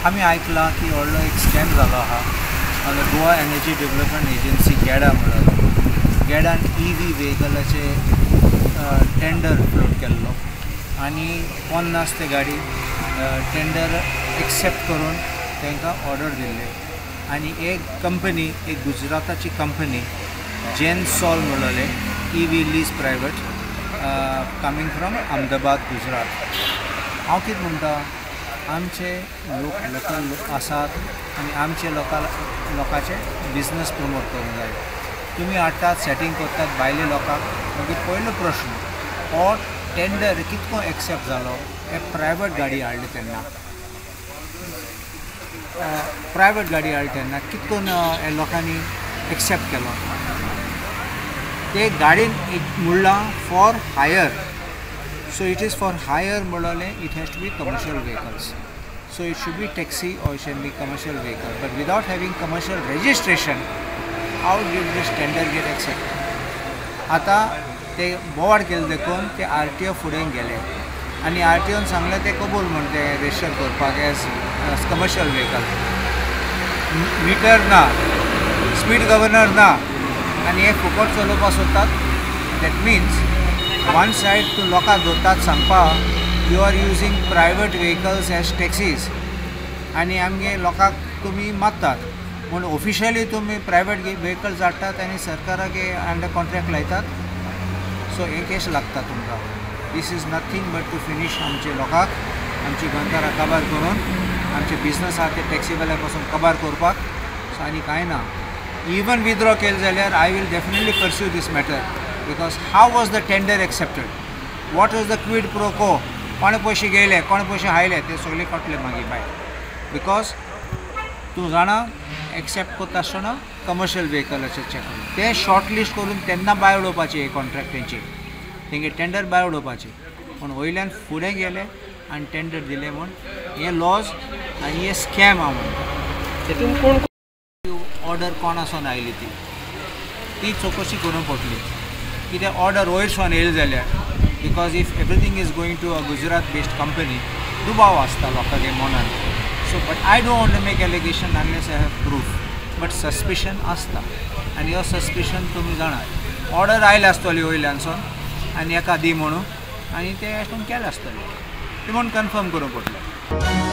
आमी आयकलां की व्हडलो एक स्कॅम जालो आहा गोवा एनर्जी डेव्हलपमेंट एजन्सी गेडा म्हणलो गेडान ई व्ही व्हेकलाचे टेंडर फ्लोट केल्लो आनी 50 ते गाडी टेंडर एक्सेप्ट करून तांकां ऑर्डर दिल्ले आनी एक कंपनी एक गुजराताची company जेनसॉल म्हणलेले E V lease private coming from Ahmedabad Gujarat. हांव कितें म्हणटा आमचे लोक लोकल आसात आनी आमचे लोकांचे बिजनस प्रमोट करूंक जाय. तुमी हाडटात सेटींग करतात भायले लोकांक मागीर पयलो प्रश्न हो टेंडर कितको एक्सेप्ट जालो हे प्रायवेट गाडी हाडली तेन्ना प्रायवेट गाडी हाडली तेन्ना कितकोन लोकांनी एक्सेप्ट केलो ते गाडयेन एक म्हणलां for hire. So it is for hire म्हणलें it has to be commercial vehicles. So it should be taxi or it should be commercial vehicle. But without having commercial registration, how did this tender get accepted? आता ते बोवाड केले देखून ते R T O फुडें गेले आनी R T own सांगलें ते कबूल म्हण ते रजिस्टर करपाक एज कमर्शियल व्हेकल. मिटर ना, स्पीड गव्हर्नर ना आनी हे फुकट चलोवपाक सोदतात. That means one side तूं लोकांक धरतात सांगपाक you are using private vehicles as taxis आनी आमगे लोकांक तुमी मारतात म्हूण ऑफिशियली तुमी प्रायवेट व्हेकल्स हाडटात आनी सरकाराक अंडर कॉन्ट्रॅक्ट लायतात. सो हे केस लागता तुमकां. This is nothing but to finish आमचे लोकांक आमची गोंयकारां काबार करून आमचे बिजनस आहा ते टॅक्सीवाल्या पासून काबार करपाक. सो आनी कांय ना. इवन विथड्रॉ केलें जाल्यार I will definitely pursue this matter because how was the tender accepted, what was the quid pro quo, कोणे पयशे गेले कोणे पयशे हायले ते सगळे कटले मागीर भायर. Because तूं जाणा एक्सेप्ट करता आसतना कमर्शियल व्हेकलाचे चॅक ते शॉर्ट लिस्ट करून तेन्ना भायर उडोवपाची हे कॉन्ट्रॅक्ट तेंची तेंगे टेंडर भायर उडोवपाची. पूण वयल्यान फुडें गेले आनी टेंडर दिले म्हूण हे लॉज आनी हे स्कॅम आहा म्हणटा. तितून कोण ऑर्डर कोणासून आयली ती ती चवकशी करूंक पडली. कित्याक ऑर्डर वयरसून येयली जाल्यार because if everything is going to a Gujarat based company दुबाव आसता लोकांगे मनान. So but I don't want to make allegation unless I have proof but suspicion आसता आनी हो सस्पिशन तुमी जाणात ऑर्डर आयले आसतली वयल्यानसून आनी एका दी म्हणून आनी ते अशें करून केलें आसतलें ते म्हूण कन्फर्म करूंक पडलें.